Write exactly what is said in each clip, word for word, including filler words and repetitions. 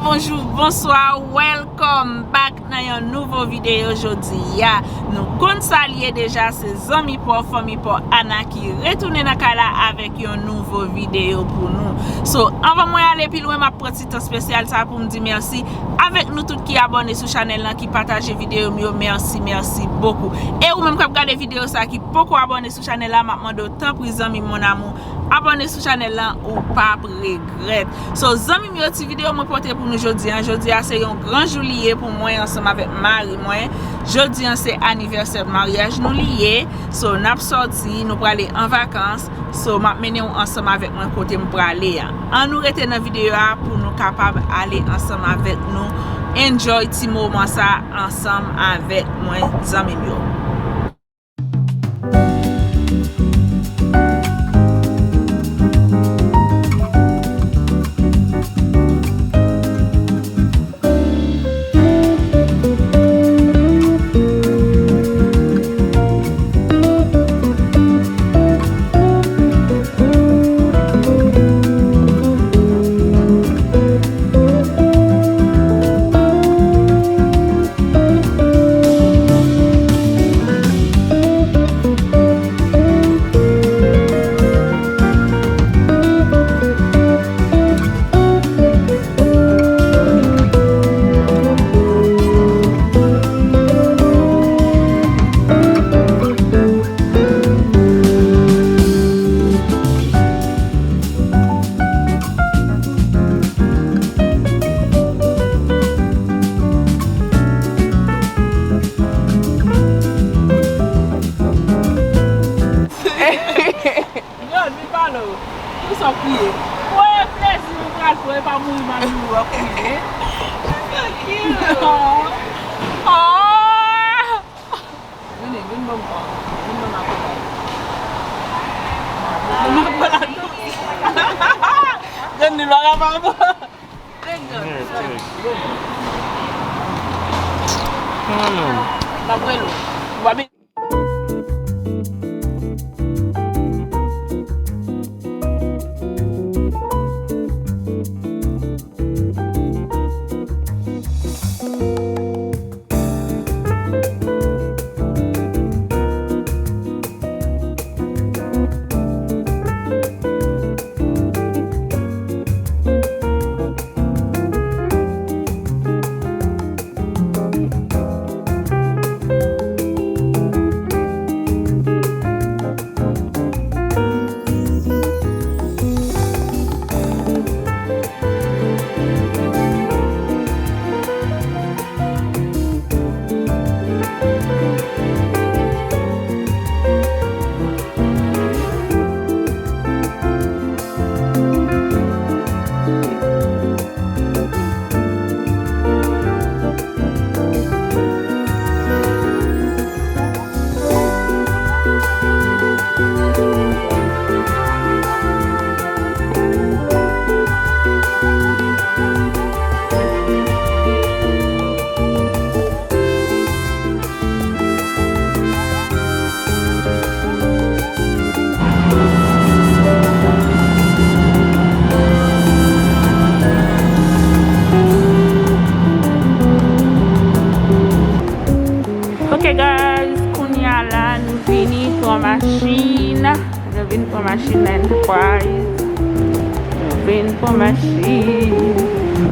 Bonjou, bonswa, welcome back nan yon nouvo videyo jodi a. Nou konn sa l ye deja, se zanmi pa w, fanmi pa w Ana ki retounen nan kay la avèk yon nouvo videyo pou nou. So, anvan mwen ale pi lwen, m ap pran ti tan espesyal sa pou m di mèsi avèk nou tout ki abòne sou chanèl lan, ki pataje videyo m yo. Mèsi, mèsi bokou. E ou menm k ap gade videyo sa ki poko abòne sou chanèl la, m ap mande w, tanpri, zanmi, mon amour, abòne sou chanèl lan, ou p ap regrèt. So, zanmi m yo, ti videyo mwen pote pou nou jodi a. Jodi a se yon gran jou li ye pou mwen ansanm avèk mari mwen. Jodi a se anivèsè maryaj nou li ye. So, n ap sòti, nou prale an vakans. So, m ap mennen w ansanm avèk mwen kote m prale a. Ann nou rete nan videyo a pou nou kapab ale ansanm avèk nou enjoy ti moman sa ansanm avèk mwen, zanmi m yo. Grann, vin pale w. Poukisa w kriye? Premye plezi ou pral pran, e pa mouri m ap mouri w ap kriye. Tranquilo. Ah! Vini, vin ban m, vin ban m akompanye. Vin ban m akompanye. Grann, li pa kapab. Vin, grann. Vin. Vin. N ap rele w. Ou pa Ok guys, kounye a la nou vini pran machin. Nou vin pran machin Enterprise. Nou vin pran machin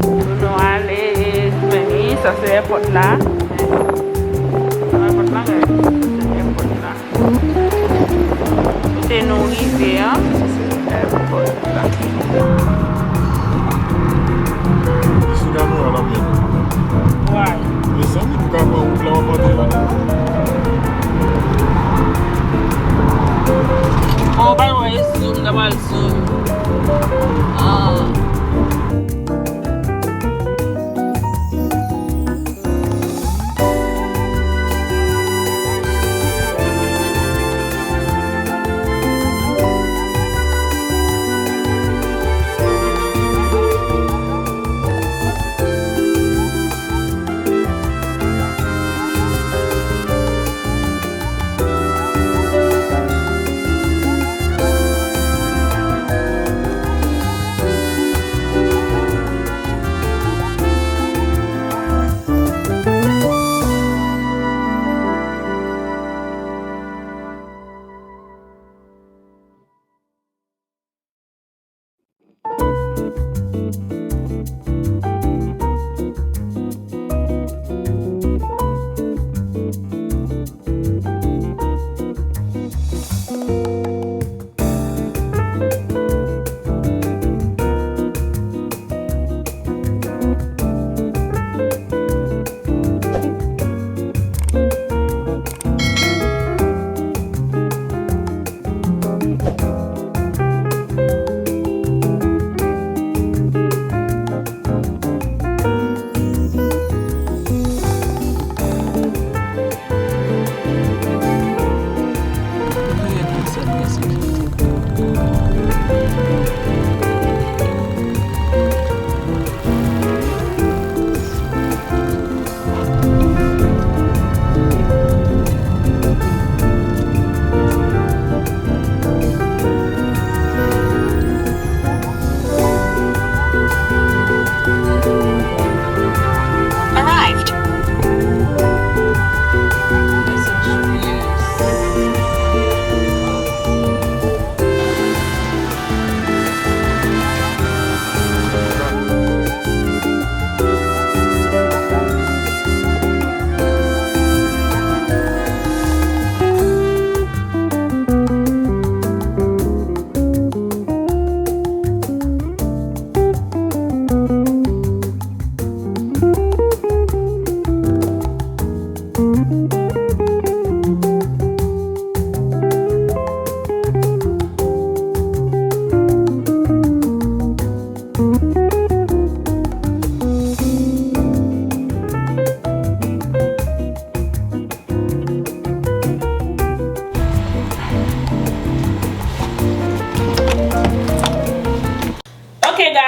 pou nou ale Jimmy. Sa se èpòt la. Sa se èpòt la, guys. Sa se èpòt la. Kote nou rive an, se èpòt la. Li sou kamera la byen. Why? Mezanmi, nou ka pran wout la, w ap antre la. Bon, bay mwen zoom, ta pral zoom. Ah.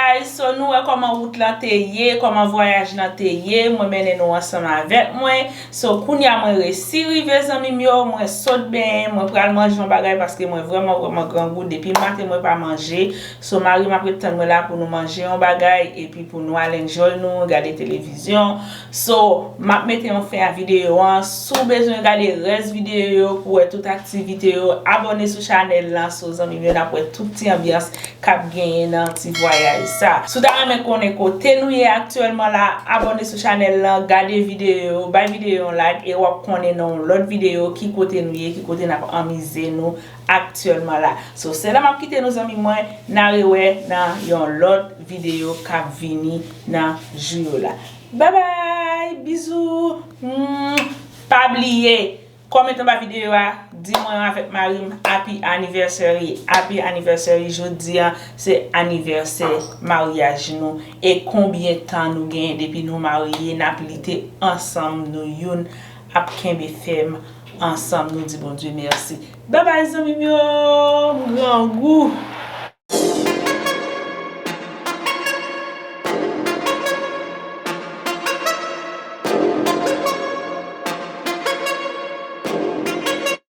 Guys, so nou wè kòman wout lan te ye, kòman vwayaj lan te ye, mwen mennen nou ansanm avèk mwen. So kounye a mwen resi rive, zanmi m yo, mwen sot benyen, mwen pral manje yon bagay paske mwen vrèman, vrèman grangou. Depi maten mwen pa manje. So mari m ap ret tann mwen la pou nou manje yon bagay epi pou nou al enjoy nou, gade televizyon. So m ap mete yon fen a videyo an. Si w bezwen gade rès videyo yo pou wè tout aktivite yo, abòne sou chanèl lan. So zanmi m yo, n ap wè tout ti anbyans k ap genyen nan ti vwayaj sa. Si w ta renmen konnen kote nou ye aktyèlman la, abòne sou chanèl lan, gade videyo yo, bay videyo yon like e w ap konnen nan yon lòt videyo ki kote nou ye, ki kote n ap anmize nou aktyèlman la. So se la m ap kite nou, zanmi mwen, n a rewè nan yon lòt videyo k ap vini nan jou yo la. Babay, bizou. Mm, pa bliye kòmante anba videyo a, di mwen avèk mari m happy anniversary, happy anniversary. Jodi a se anivèsè maryaj nou. E konbyen tan nou genyen depi nou marye, n ap lite ansanm, nou youn ap kenbe fèm ansanm. Nou di Bondye mèsi. Babay, zanmi m yo, m grangou.